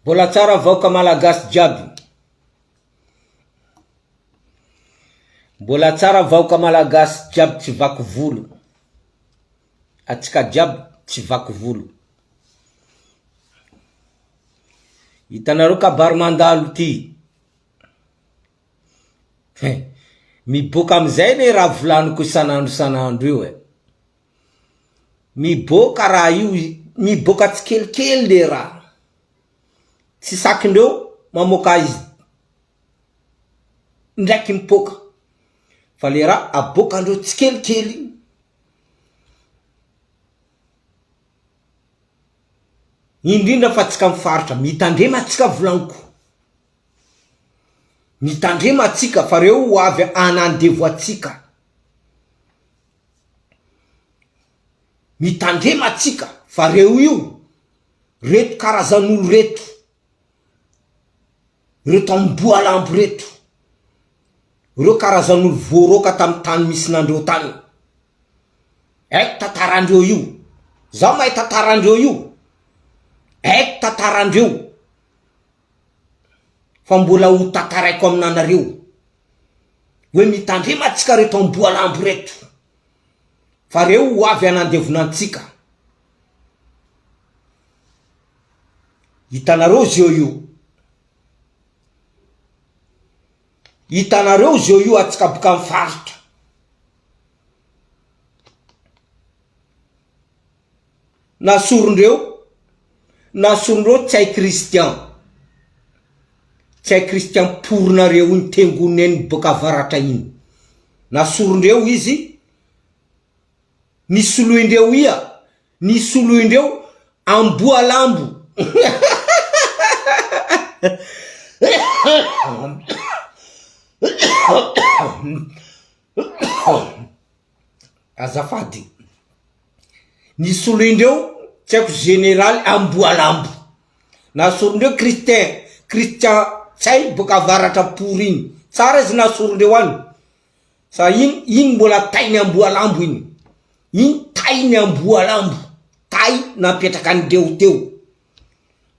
Mbola tsara vahoaka malagasy jiaby. Mbola tsara vahoaka malagasy jiaby tsy vaky volo. Atsika jiaby tsy vaky volo. Hitanareo kabary mandalo ty. Hein, miboaka amizay anie raha volaniko isan'andro isan'andro io e. Miboaka raha io, miboaka tsikelikely le raha. Tsy sakindreo mamoaka izy ndraiky mipoaka fa le raha aboakandreo tsikelikely. Indrindra fa tsika am faritra, mitandrema tsika volaniko. Mitandrema tsika fa reo ho avy hanandevo atsika. Mitandrema tsika fa reo io, reto karazan'olo reto, reto amboa lambo reto, reo karazan'olo voaroaka tamy tany misy nandreo tany. Haiko tantarandreo io, zaho mahay tantarandreo io, haiko tantarandreo. Fa mbola ho tantaraiko aminanareo hoe mitandrema antsika reto amboalambo reto fa reo ho avy hanandevona antsika. Hitanareo zeo io. Hitanareo zeo io atsika boka am faritra. Nasorondreo nasorondreo tsy hay Christian tsy hay Christian porinareo iny tengoneny boka avaratra iny nasorondreo izy nisoloindreo ia nisoloindreo amboa lambo Azafady. Ny soloindreo tsy haiko generaly amboalambo. Nasorondreo Christin, Christian Ntsay boka avaratra pory iny. Tsara izy nasorondreo any. Fa iny iny mbola tainy amboalambo iny. Iny tainy amboalambo. Tay napetraka andreo teo.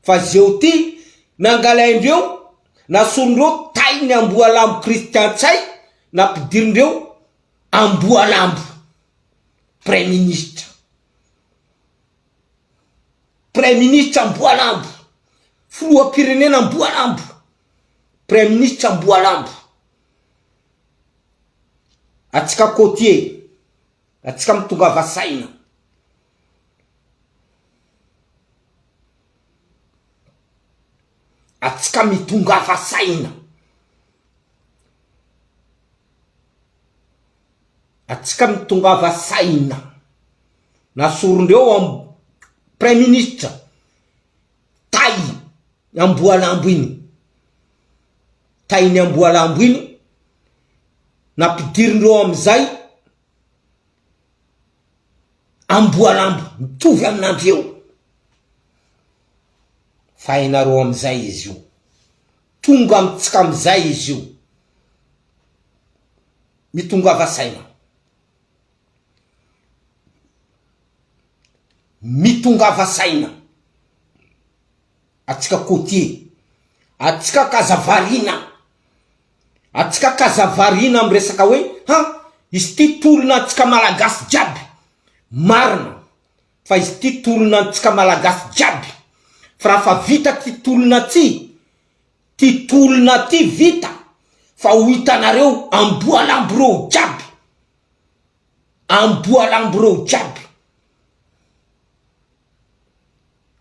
Fa zeo ty nangalaindreo nasorondreo tainy amboalambo Christian Ntsay nampidirindreo Amboalambo, Praiminisitra. Praiminisitra Amboalambo, Filoham-pirenena Amboalambo, Praiminisitra Amboalambo. Atsika côtier, atsika mitongava saina. Atsika mitongava saina. Atsika mitongava saina. Nasorondreo am praiminisitra tay amboalambo iny. Tainy amboalambo iny nampidirindreo amizay amboalambo mitovy aminandreo. Fa hainareo amizay izy io. Tonga amintsika amizay izy io. Mitongava saina. Mitongava saina. Atsika côtier. Atsika k'aza variana. Atsika k'aza variana am resaka hoe han izy ty tolona antsika malagasy jiaby. Marina fa izy ty tolona antsika malagasy jiaby. Fa raha fa vita ty tolona ty Ty tolona ty vita fa ho hitanareo amboalambo reo jiaby amboalambo reo jiaby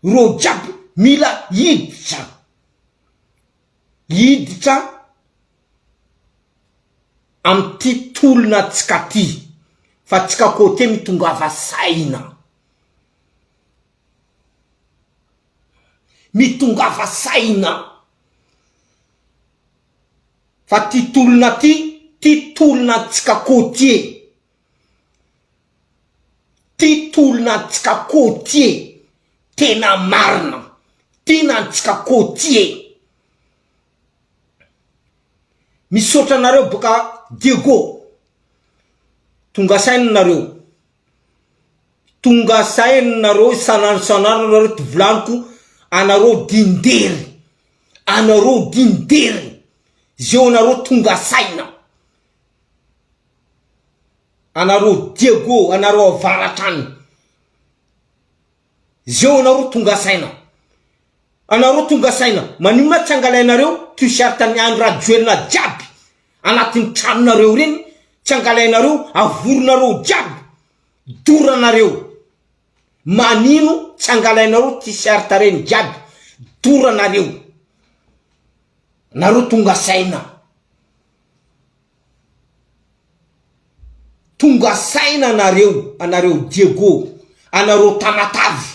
reo jiaby mila hiditra hiditra amty tolona tsika ty fa tsika kote mitongava saina. Mitongava saina fa ty tolona ty, ty tolona antsika côtier, ty tolona antsika côtier tena marina, tiana antsika côtier. Misaotra anareo boka Diego, tonga saina nareo. Tonga saina nareo isan'andro isan'andro nareo ty volaniko anareo dindery. Anareo dinideriny zeo anareo tonga saina. Anareo Diego anareo avaratra any. Zeo anareo tonga saina. Anareo tonga saina. Manino ma tsy angalainareo t-shirt an'i Andry Rajoelina jiaby anatin'ny tranonareo reny tsy angalainareo avorinareo jiaby doranareo. Manino tsy angalainareo t-shirt reny jiaby doranareo. Nareo tonga saina. Tonga saina anareo, anareo Diego, anareo Tamatave,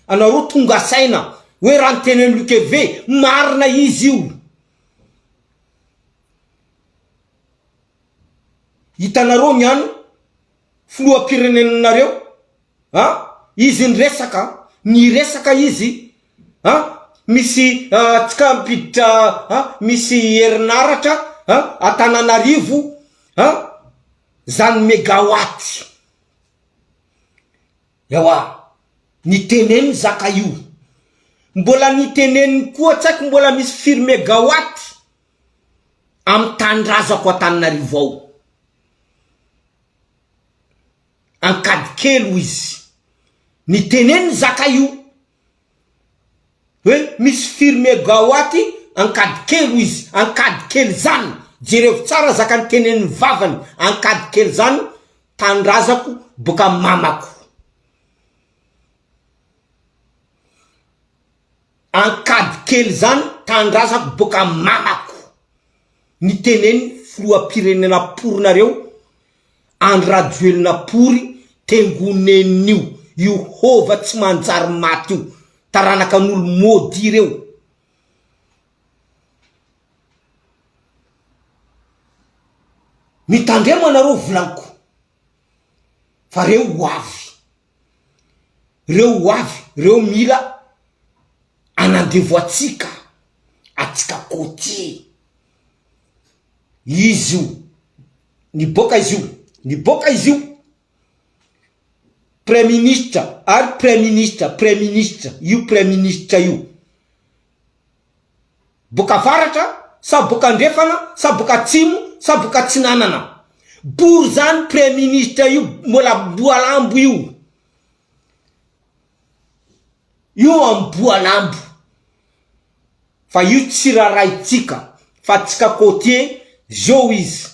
anareo tonga saina hoe raha nitenen'i Luc Hervé marina izy io. Hitanareo ny any filoham-pirenenanareo a, izy niresaka, niresaka izy a, misy tsika mpiditra a, misy herinaratra a, Antananarivo a, zany megawatt, ewa niteneniny zaka io, mbola niteneniny koa tsy haiko mbola misy firy megawatt amy tanindrazako Antananarivo ao. Ankadikely hoy izy. Niteneniny zaka io hoe misy firy megawatt Ankadikely hoy izy, Ankadikely zany, jerevo tsara zaka niteneniny vavany, Ankadikely zany tanindrazako boka mamako. Ankadikely zany tanindrazako boka mamako. Niteneniny filoham-pirenena porinareo Andry Rajoelina pory tengonen'io io hova tsy manjary maty io taranaka an'olo maudit reo. Mitandrema nareo volaniko fa reo ho avy reo ho avy reo mila anandevo atsika atsika côtier izy io Niboaka izy io, niboaka izy io, Praiminisitra ary Praiminisitra, Praiminisitra, io Praiminisitra io. Boaka avaratra sa boaka andrefana sa boaka atsimo sa boaka atsinanana. Bory zany Praiminisitra io, mbola boalambo io. Io amboalambo. Fa io tsy rarahintsika fa atsika côtier zao izy.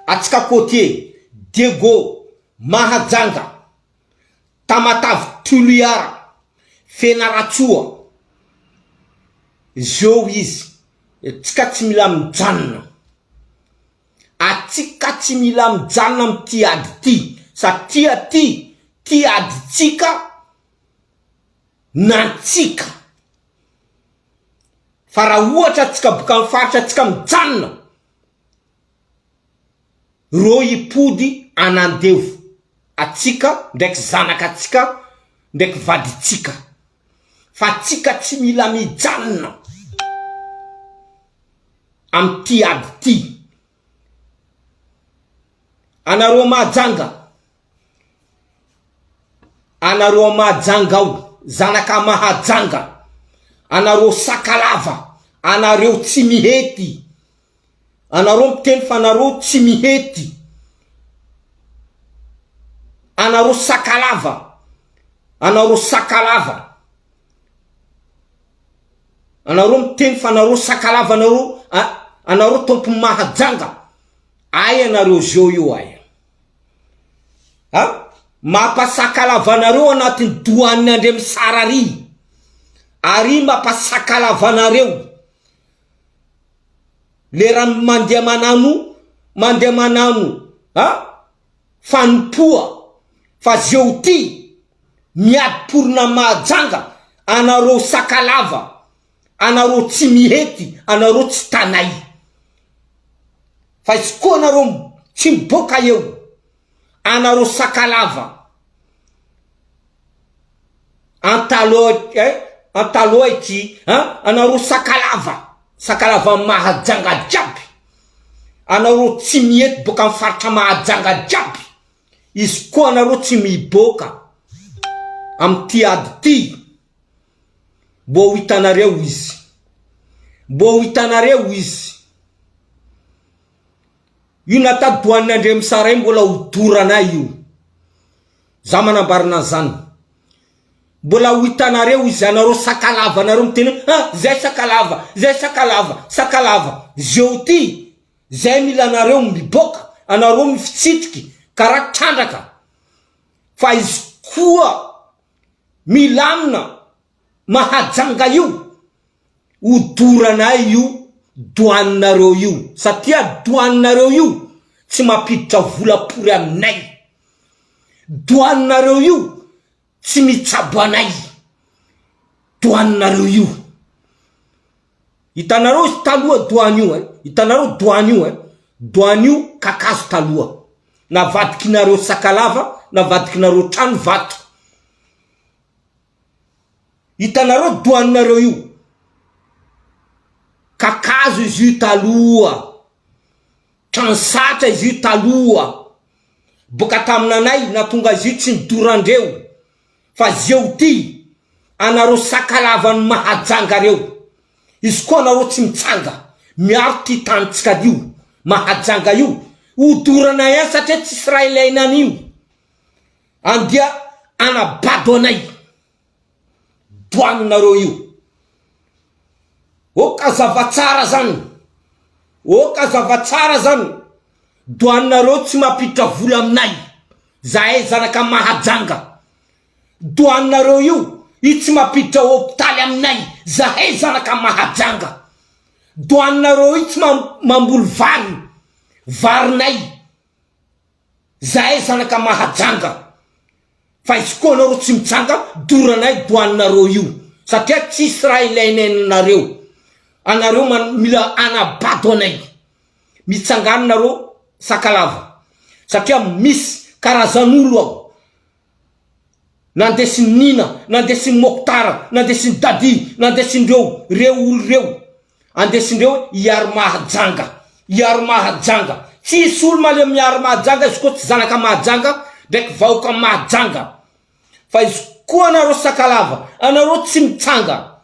Atsika côtier, Diego, Mahajanga, Tamatave Toliara, Fianarantsoa, zao izy. Tsika tsy mila mijanona. Atsika tsy mila mijanona amin'ity ady ity satria ty ty adintsika nantsika fa raha ohatra tsika boka am faritra tsika mijanona reo hipody anandevo atsika ndraiky zanaka atsika ndraiky vaditsika fa tsika tsy mila mijanona amty ady ty anareo mahajanga Anareo Mahajanga ao, zanaka Mahajanga, anareo Sakalava, anareo Tsimihety, anareo miteny fa anareo Tsimihety, anareo Sakalava, anareo Sakalava, anareo miteny fa anareo Sakalava, anareo anareo tompon'i Mahajanga, ay anareo zao io ay. A! Mampasakalava anareo anatin'ny doan'ny Andriamisara ary, ary mampasakalava anareo lera mandeha manano mandeha manano a fanompoa fa zeo ty miady porina Mahajanga anareo sakalava anareo tsy mihety anareo tsy tanay. Fa izy koa nareo tsy miboaka eo anareo sakalava antalo eh antaloiky an anareo sakalava sakalava mahajanga jiaby anareo tsy mihety boaka am faritra mahajanga jiaby izy koa anareo tsy miboaka amty ady ty mbo ho hitanareo izy. Mbô ho hitanareo izy. Io natao douane Andriamisara io mbola ho doranay io. Za manambarana an'izany. Mbola ho hitanareo izy anareo sakalava anareo miteny hoe ah zay sakalava, zay sakalava, sakalava. Zeo ty zay mila anareo miboaka, anareo mifitsitriky karaha trandraka. Fa izy koa milamina Mahajanga io hodoranay io douane-nareo io satria douane-nareo io tsy mampiditra vola pory aminay, douane-nareo io tsy mitsabo anay, douane-nareo io. Hitanareo izy taloha douane io ein, hitanareo douane io ein, douane io kakazo taloha, navadikinareo sakalava, navadikinareo trano vato. Hitanareo douane-nareo io? Kakazo izy io taloha, trano satra izy io taloha, boka taminanay nahatonga azy io tsy nidoran-dreo fa zeo ty anareo sakalavan'i Mahajanga reo, izy koa anareo tsy mitsanga miaro ty tanintsika io Mahajanga io, hodoranay any satria tsisy raha ilaina an'io. Andia anabado anay doaninareo io. Ok azava tsara zany. Ok azava tsara zany. Doaninareo tsy mampiditra vola aminay. Zahay zanaka Mahajanga. Doaninareo io io tsy mampiditra hopitaly aminay. Zahay zanaka Mahajanga. Doaninareo io tsy mamboly vary. Varinay. Zahay zanaka Mahajanga fa izy koa anareo tsy mitsanga doranay doaninareo io satria tsisy raha ilainay anareo anareo mila anabado anay mitsangana nareo sakalava satria misy karazan'olo ao Nandesin'i Nina, nandesin'i Mokhtar, nandesin'i Dadi, nandesin'ireo, reo olo reo. Andesin'ireo hiaro Mahajanga. Hiaro Mahajanga. Tsisy olo mahaleo miaro Mahajanga izy koa tsy zanaka Mahajanga ndraiky vahoaka Mahajanga. Fa izy koa anareo Sakalava, anareo tsy mitsanga,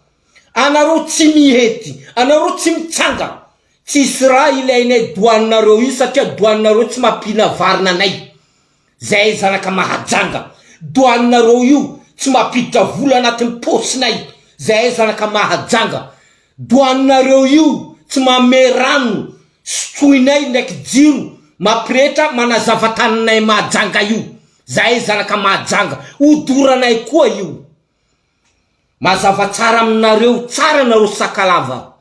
anareo tsy mihety, anareo tsy mitsanga, tsisy raha ilainay douane-nareo io satria douane-nareo tsy mampihina varina anay. Zahay zanaka Mahajanga, douane-nareo io tsy mampiditra vola anatin'ny paosinay, zahay zanaka Mahajanga, douane-nareo io tsy manome rano sotroinay ndraiky jiro mampirehitra manazava taninay Mahajanga io, zahay zanaka Mahajanga, hodoranay koa io. Mazava tsara aminareo tsara nareo Sakalava,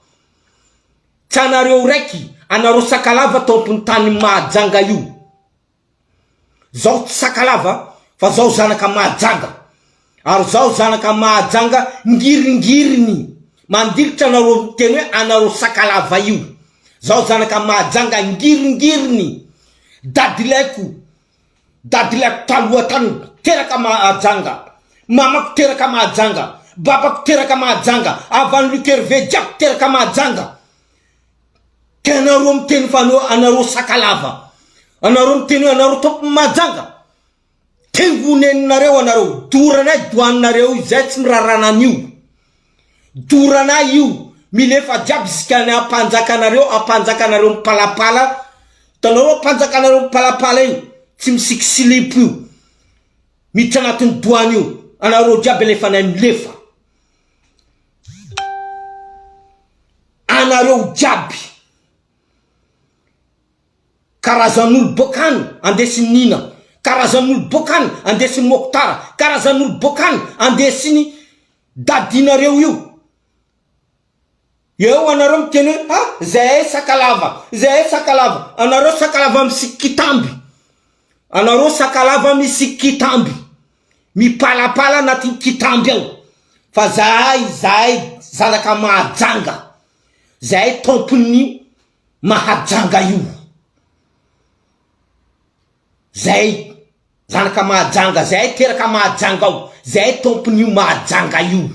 tsy anareo raiky, anareo Sakalava tompony tany Mahajanga io. Zaho tsy sakalava fa zaho zanaka Mahajanga ary zaho zanaka Mahajanga ngiringiriny mandilitra anareo miteny hoe anareo sakalava io zaho zanaka Mahajanga ngiringiriny dadilaiko dadilaiko taloha tany teraka Mahajanga mamako teraka Mahajanga babako teraka Mahajanga havan'i Luc Hervé jiaby teraka Mahajanga Ka anareo miteny fa anareo sakalava, anareo miteny hoe anareo tompon'i Mahajanga, tengoneninareo anareo, doranay doaninareo izay tsy mirarana an'io, doranay io, milefa jiaby isika ny ampanjaka anareo, ampanjaka anareo mipalapala, hitanareo ampanjaka anareo mipalapala io, tsy misiky silipo io, miditra anatin'ny doany io, anareo jiaby alefanay milefa. Anareo jiaby karazan'olo boaka any andesin'i Nina, karazan'olo boaka any andesin'i Mokhtar, karazan'olo boaka any andesin'i Dadinareo io. Eo anareo miteny hoe ah zahay sakalava, zahay sakalava, anareo sakalava misiky kitamby, anareo sakalava misiky kitamby. Mipalapala anatin'ny kitamby ao fa zahay zahay zanaka Mahajanga zahay tompon'ny Mahajanga io zahay zanaka Mahajanga zahay teraka Mahajanga ao zahay tompon'io Mahajanga io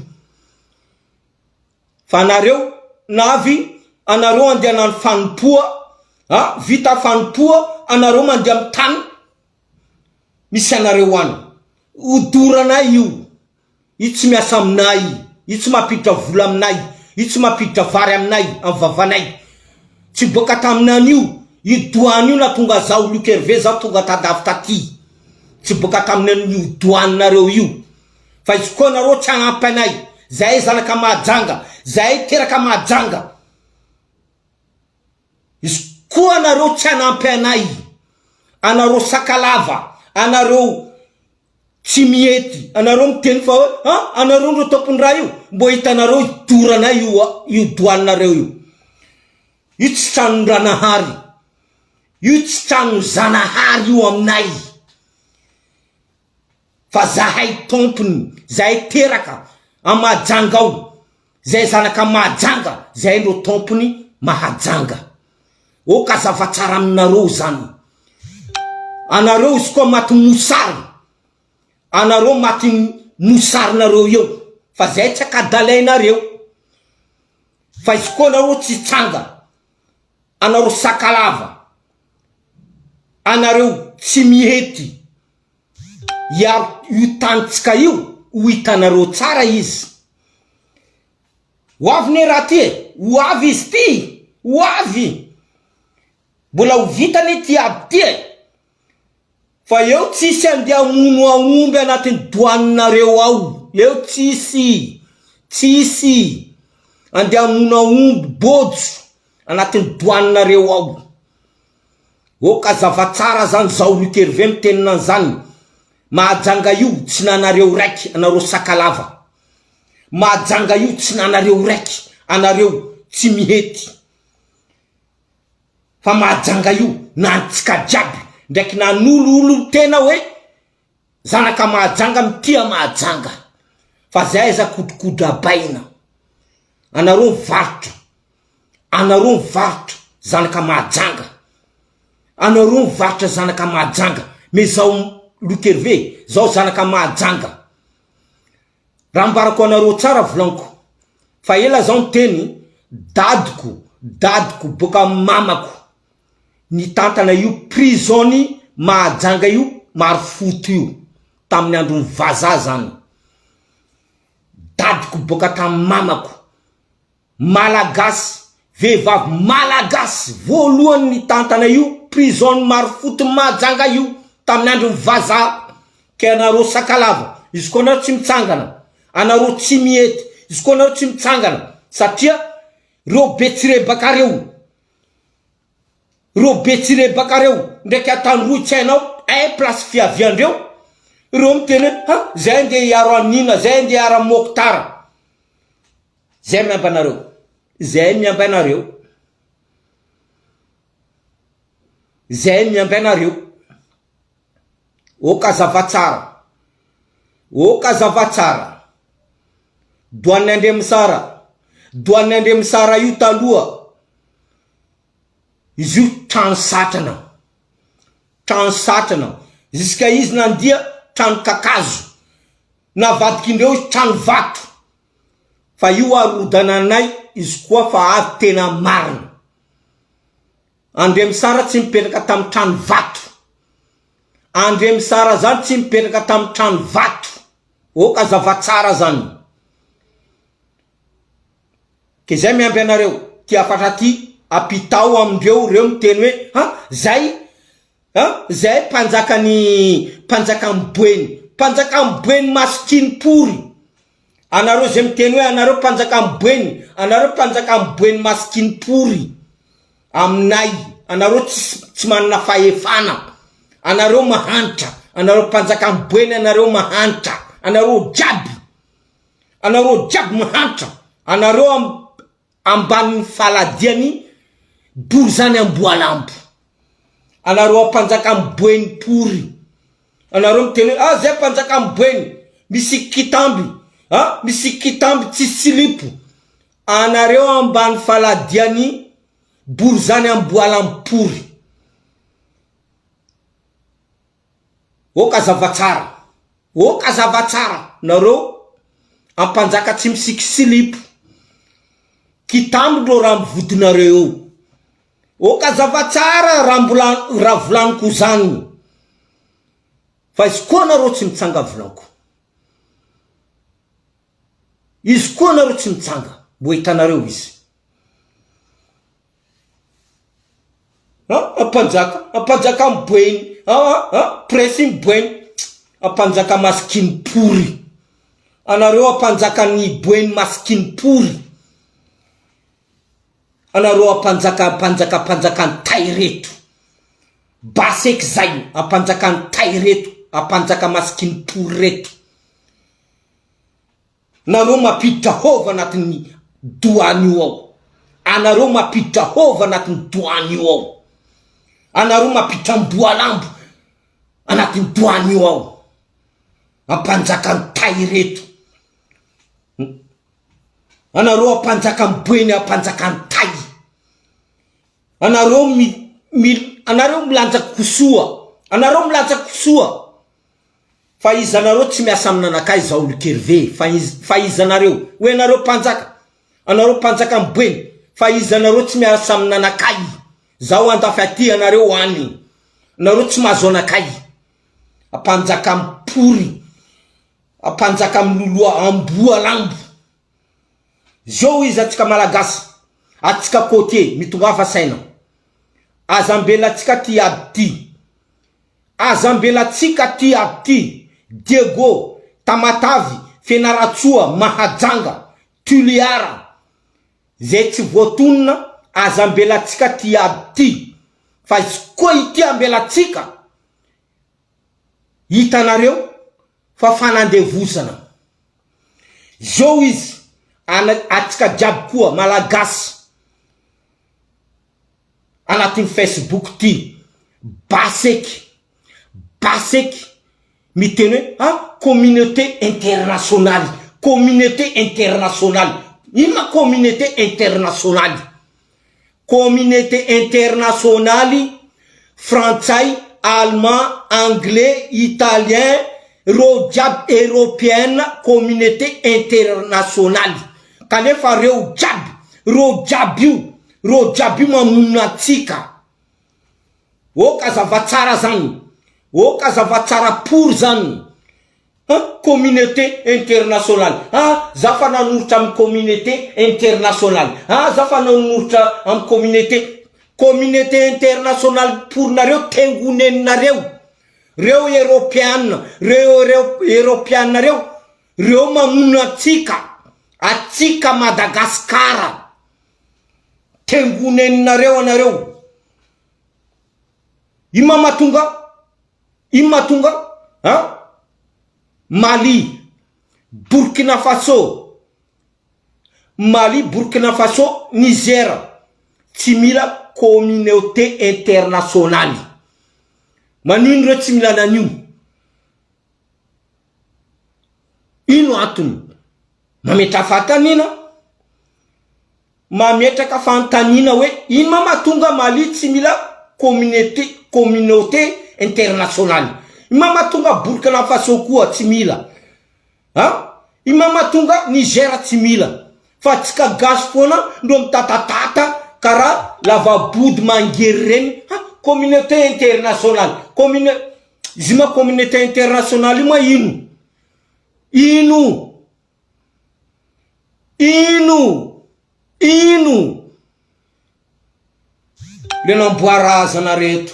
fa nareo navy anareo andeha hanano fanompoa a vita fanompoa anareo mandeha amin'ny tany misy anareo any. Hodoranay io. Io tsy miasa aminay. Io tsy mampiditra vola aminay. Io tsy mampiditra vary aminay, amin'ny vavanay. Tsy boaka taminan'io, io douane io nahatonga zaho Luc Hervé zaho tonga tandafy taty. Tsy boaka taminan'io douane nareo io. Fa izy koa nareo tsy hagnampy anay. Zahay zanaka Mahajanga, zahay teraka Mahajanga. Izy koa nareo tsy hanampy anay, anareo sakalava, anareo tsy mihety, anareo miteny fa hoe an, anareo ndro tompony raha io, mbo hitanareo hidoranay io io douane-nareo io. Io tsy tranon-dranahary, io tsy tranon zanahary io aminay. Fa zahay tompony, zahay teraka a Mahajanga ao, zay zanaka Mahajanga, zay no tompony Mahajanga. Ok azava tsara aminareo zany. Anareo izy koa maty mosary, anareo maty mosarinareo eo, fa zay tsy akadalainareo. Fa izy koa nareo tsy hitsanga, anareo sakalava, anareo tsy mihety, Hiaro io tanintsika io ho hitanareo tsara izy. Ho avy ne raha ty e! Ho avy izy ty! Ho avy! Mbola ho vita anie ty ady ty e! Fa eo tsisy andeha hamono aomby anatin'ny douane-nareo ao, eo tsisy! Tsisy! Andeha hamono aomby bôjo anatin'ny douane-nareo ao. Ok azava tsara zany zao Luc Hervé mitenina anzany Mahajanga io tsy nanareo raiky anareo sakalava Mahajanga io tsy nanareo raiky anareo tsy mihety fa Mahajanga io nantsika jiaby ndraiky nanolo olo tena hoe zanaka Mahajanga mitia Mahajanga fa zay aiza kodrokodrabaina anareo mivarotra Anareo mivarotra zanaka Mahajanga Anareo mivarotra zanaka Mahajanga Mais zaho Luc Hervé zaho zanaka Mahajanga Raha ambarako anareo tsara volaniko Fa ela zaho niteny Dadiko dadiko boka amin'ny mamako Nitantana io prison-ny Mahajanga io Marofoto io Tamin'ny andron'ny vazaha zany Dadiko boka tamin'ny mamako Malagasy, vehivavy malagasy voalohany nitantana io prison Marofoto Mahajanga io tamin'ny andron'ny vazaha, ke anareo sakalava izy koa anareo tsy mitsangana, anareo tsy mihety, izy koa anareo tsy mitsangana satria reo betsirebaka reo, reo betsirebaka reo ndraiky Antandroy tsy hainao ay place fiaviandreo, reo miteny hoe ha zay andeha hiaro an'Ina, zay andeha hiaro an'i Mokhtar. Zay miamby anareo. Zay miamby anareo. Zay miamby anareo. Ok azava tsara. Ok azava tsara. Douane Andriamisara. Douane Andriamisara io taloha. Izy io trano satrana. Trano satrana. Jusqu'à izy nandia trano kakazo. Navadik'indreo izy trano vato. Fa io arodananay izy koa fa avy tena marina. Andriamisara tsy mipetraka tam trano vato. Andriamisara zany tsy mipetraka tam trano vato. Ok azava tsara zany. Ke zay miampy anareo ty hafatra ty apitao amindreo reo miteny hoe ha zay A! Zay mpanjakan'i mpanjakan'i Boeny, mpanjakan'i Boeny masikiny pory. Anareo zay miteny hoe anareo mpanjakan'i Boeny, anareo mpanjakan'i Boeny masikiny pory. Aminay, anareo tsisy tsy manana fahefana. Anareo mahantra, anareo mpanjakan'i Boeny anareo mahantra, anareo jiaby. Anareo jiaby mahantra, anareo am ambanin'ny faladian'i Borizany Amboalambo. Anareo ampanjakan'i Boeny pory. Anareo miteny hoe ah zay mpanjakan'i Boeny, misy kitamby, ah misy kitamby tsisy silipo. Anareo ambany faladian'i Borizany Amboalambo pory. Ok azava tsara. Ok azava tsara nareo ampanjaka tsy misiky silipo. Kitambo ndreo raha mivodinareo eo. Ok azava tsara raha mbola raha volaniko zany. Fa izy koa nareo tsy mitsanga volaniko. Izy koa nareo tsy mitsanga. Mbo hitanareo izy. Ah, mpanjaka, mpanjaka miboeny, ah, ah, ah, prince miboeny, mpanjaka masikiny pory. Anareo mpanjakan'ny boeny masikiny pory. Anareo ampanjaka ampanjaka ampanjakan'ny tay reto. Basy eky zay ampanjakan'ny tay reto, ampanjaka masikiny pory reto. Nareo mampiditra hova anatin'ny doany io ao. Anareo mampiditra hova anatin'ny doany io ao. Anareo mampiditra amboalambo anatin'ny doany io ao. Ampanjakan'ny tay reto. Anareo ampanjaka miboeny ampanjaka ny tay. Anareo mi mi anareo milanja kisoa. Anareo milanja kisoa. Fa iza nareo tsy miasa amin'anakay zaho Luc Hervé fa iz fa iza nareo hoy anareo mpanjaka anareo mpanjaka miboeny fa iza nareo tsy miasa amin'anakay zaho andafy aty anareo any nareo tsy mahazo anakay mpanjaka mipory Mpanjaka miloloha amboa lambo. Zao izy atsika malagasy, atsika côtier mitongava saina. Aza ambela atsika ty ady ty. Aza ambela atsika ty ady ty. Diego, Tamatavy, Fianarantsoa, Mahajanga, Tuliara. Zay tsy voatonona aza ambela atsika ty ady ty. Fa izy koa ity ambela atsika. Hitanareo fa fanandevozana. Zao izy ana atsika jiaby koa malagasy anatin'ny facebook ty basy eky basy eky miteny hoe ah communauté internationale communauté internationale inona communauté internationale Communauté internationaly, frantsay, allemand, anglais, italien, reo jiaby europeenne communauté internationaly kanefa reo jiaby reo jiaby io reo jiaby io mamono antsika ok azava tsara zany ok azava tsara pory zany An! Communauté internationale ah! Za fa nanoritra amin'ny communauté internationale ah! Za fa nanoritra amin'ny communauté communauté internationale pour nareo tengoneninareo reo eropeana reo reo eropeana reo reo mamono antsika atsika Madagascar tengoneninareo anareo ino ma mahatonga Ino mahatonga an Mali, Burkina Faso, Mali, Burkina Faso, Niger tsy mila communauté internationale. Manino reo tsy mila an'io? Ino antony? Mametraha fanontaniana. Mametraka fanontaniana hoe ino ma mahatonga Mali tsy mila communauté communauté internationale? Ino ma mahatonga Burkina Faso koa tsy mila? An? Ino ma mahatonga Niger tsy mila? Fa tsika gasy foana ndro mitatatata karaha lavabody mangery reny ha communauté internationale commune izy io ma communauté internationale io ma ino? Ino? Ino? Ino? Le namboarazana reto.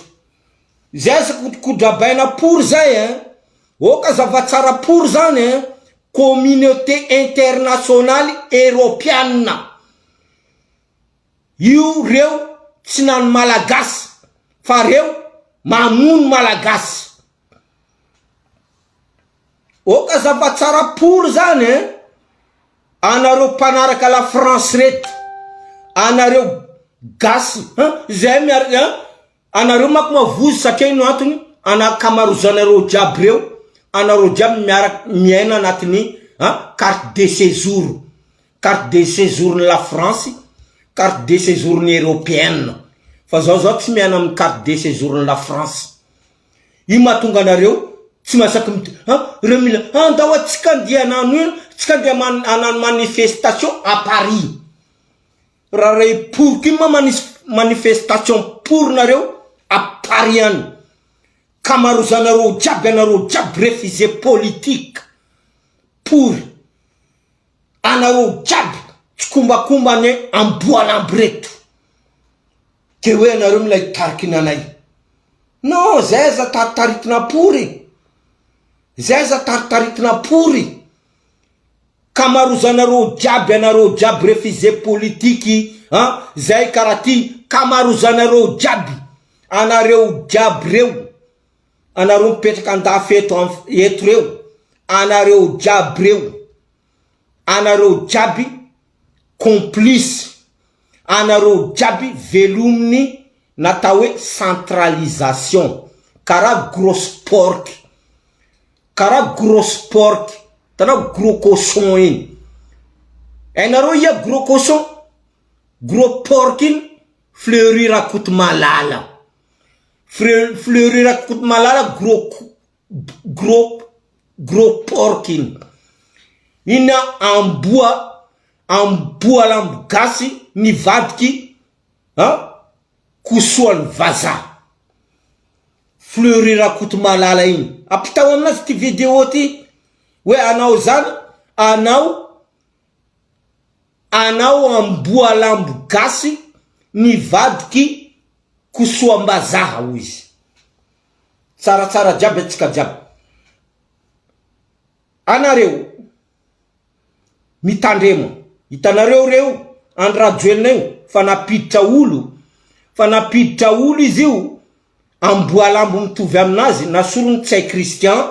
Zay aza kodrabaina pory zay ein. Oka zava-tsara pory zany ein. Communauté internationale eropeana. Io reo tsy nano malagasy fa reo mamono malagasy. Oka zava-tsara pory zany ein! Anareo mpanaraka la France reto, anareo gasy hein, zay miar hein, anareo manko mavozo satria ino antony, anakamarozanareo jiaby reo, anareo jiaby miaraka miaina anatin'ny hein carte de séjour, carte de séjour ny la France, carte de séjour ny européenne, fa zaho zao tsy miaina amin'ny carte de séjour ny la France. Io mahatonga anareo tsy mahasaky mit an reo mila andao atsika andeha hanano ino tsika andeha man hanano manifestation à Paris raha ray pour ko ino ma manisy manifestation pour nareo à Paris any kamarozanareo jiaby anareo jiaby refusé politique pour anareo jiaby. Tsikombakomba ny amboalambo reto. Ke hoe anareo mila hitarikina anay. Non, zay aza taritaritina pory. Zay aza taritaritina pory. Kamarozanareo jiaby anareo jiaby refusé politique an, zay karaha ty, kamarozanareo jiaby, anareo jiaby reo, anareo mipetraka andafy eto eto reo, anareo jiaby reo. Anareo jiaby complice, anareo jiaby velominy natao hoe centralisation, karaha grosse porc, karaha grosse porc, hitanao gros cochon iny, hainareo ia gros cochon? Gros porc iny Fleury Rakotomalala, Fleury Rakotomalala gros gros gros porc iny. Iny amboa amboa lambo gasy nivadiky an kosoan'ny vazaha. Fleury Rakotomalala iny. Ampitao aminazy ty video ty hoe anao zany anao anao amboa lambo gasy nivadiky kosoam-bazaha hoy izy. Tsaratsara jiaby antsika jiaby. Anareo mitandrema, hitanareo reo Andry Rajoelina io fa nampiditra olo, fa nampiditra olo izy io amboalambo mitovy aminazy nasorony Ntsay Christian,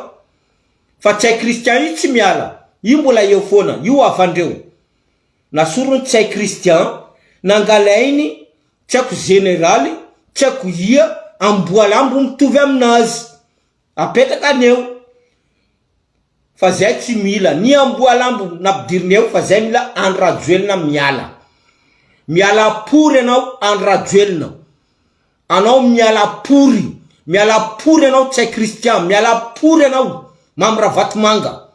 fa Ntsay Christian io tsy miala, io mbola eo foana, io havandreo, nasorony Ntsay Christian, nangalainy Tsy haiko jeneraly, tsy haiko ia, amboalambo mitovy aminazy. Apetraka any eo. Fa zay tsy mila ny amboalambo nampidirina eo fa zay mila Andry Rajoelina miala. Miala pory anao Andry Rajoelina. Anao miala pory. Miala pory anao Ntsay Christian. Miala pory anao Mamy Ravatomanga.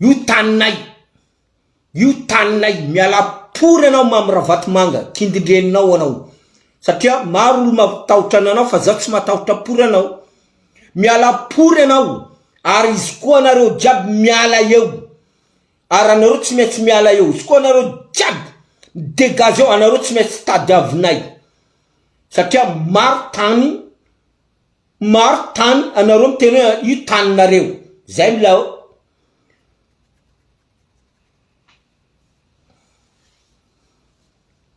Io taninay. Io taninay miala pory anao mamy ravatomanga kindindreninao anao satria maro olo matahotra ananao fa zaho tsy matahotra pory anao miala pory anao ary izy koa anareo jiaby miala eo ary anareo tsy maintsy miala eo izy koa anareo jiaby midegage eo anareo tsy maintsy tadiavinay satria maro tany maro tany anareo miteny hoe io taninareo zay mila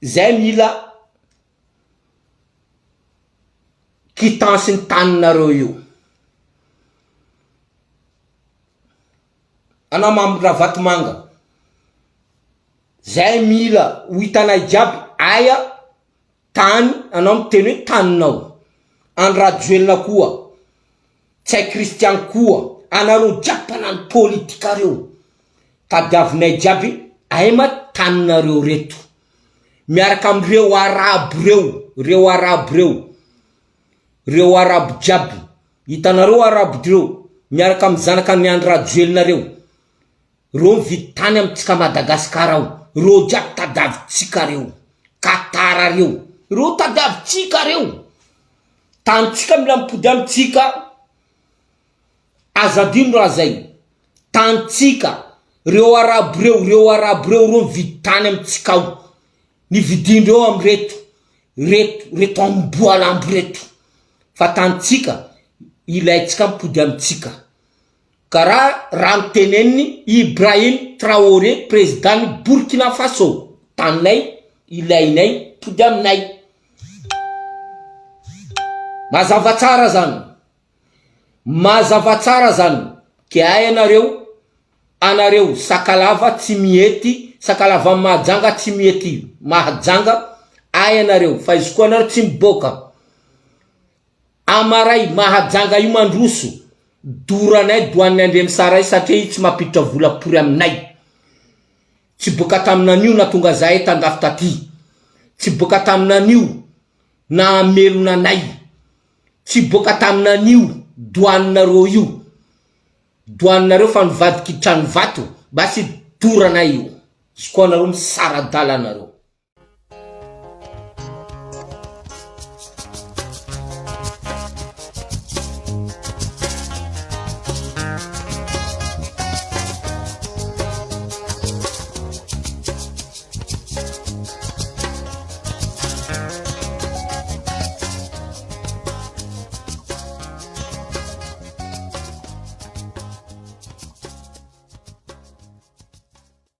Zay mila quittance ny taninareo io. Anao Mamy Ravatomanga, zay mila ho hitanay jiaby aia Tany anao miteny hoe taninao. Andry Rajoelina koa. Ntsay Christian koa. Anareo jiaby mpanano politika reo. Tadiavinay jiaby aima taninareo reto. Miaraka amreo arabo reo. Reo arabo reo. Reo arabo jiaby. Hitanareo arabo reo. Miaraka am zanaka ny Andry Rajoelina reo. Reo mividy tany amintsika Madagascar ao, reo jiaby tadiavintsika reo, Qatar reo, reo tadiavintsika reo, tanintsika mila mipody amintsika, aza adino raha zay, tanintsika, reo arabo reo, reo arabo reo, reo mividy tany amintsika ao, ny vidindreo amreto, reto, reto amboalambo reto, fa tanintsika ilaintsika mipody amintsika. Karaha raha notenenin'i Ibrahim Traoré prezidan'i Burkina Faso, taninay, ilainay, tody aminay. Mazava tsara zany. Mazava tsara zany. Ke hay anareo, anareo Sakalava tsy mihety, Sakalavan'i Mahajanga tsy mihety Mahajanga, hay anareo, fa izy koa anareo tsy miboaka. Amaray, Mahajanga io mandroso, doranay doaniny Andriamisaray satria io tsy mampiditra vola pory aminay. Tsy boka taminanio natonga zahay tandafy taty. Tsy boka taminanio nahamelona anay. Tsy boka taminanio doaninareo io. Doaninareo fa nivadiky tranovato, basy doranay io. Izy koa anareo misara-dalana nareo.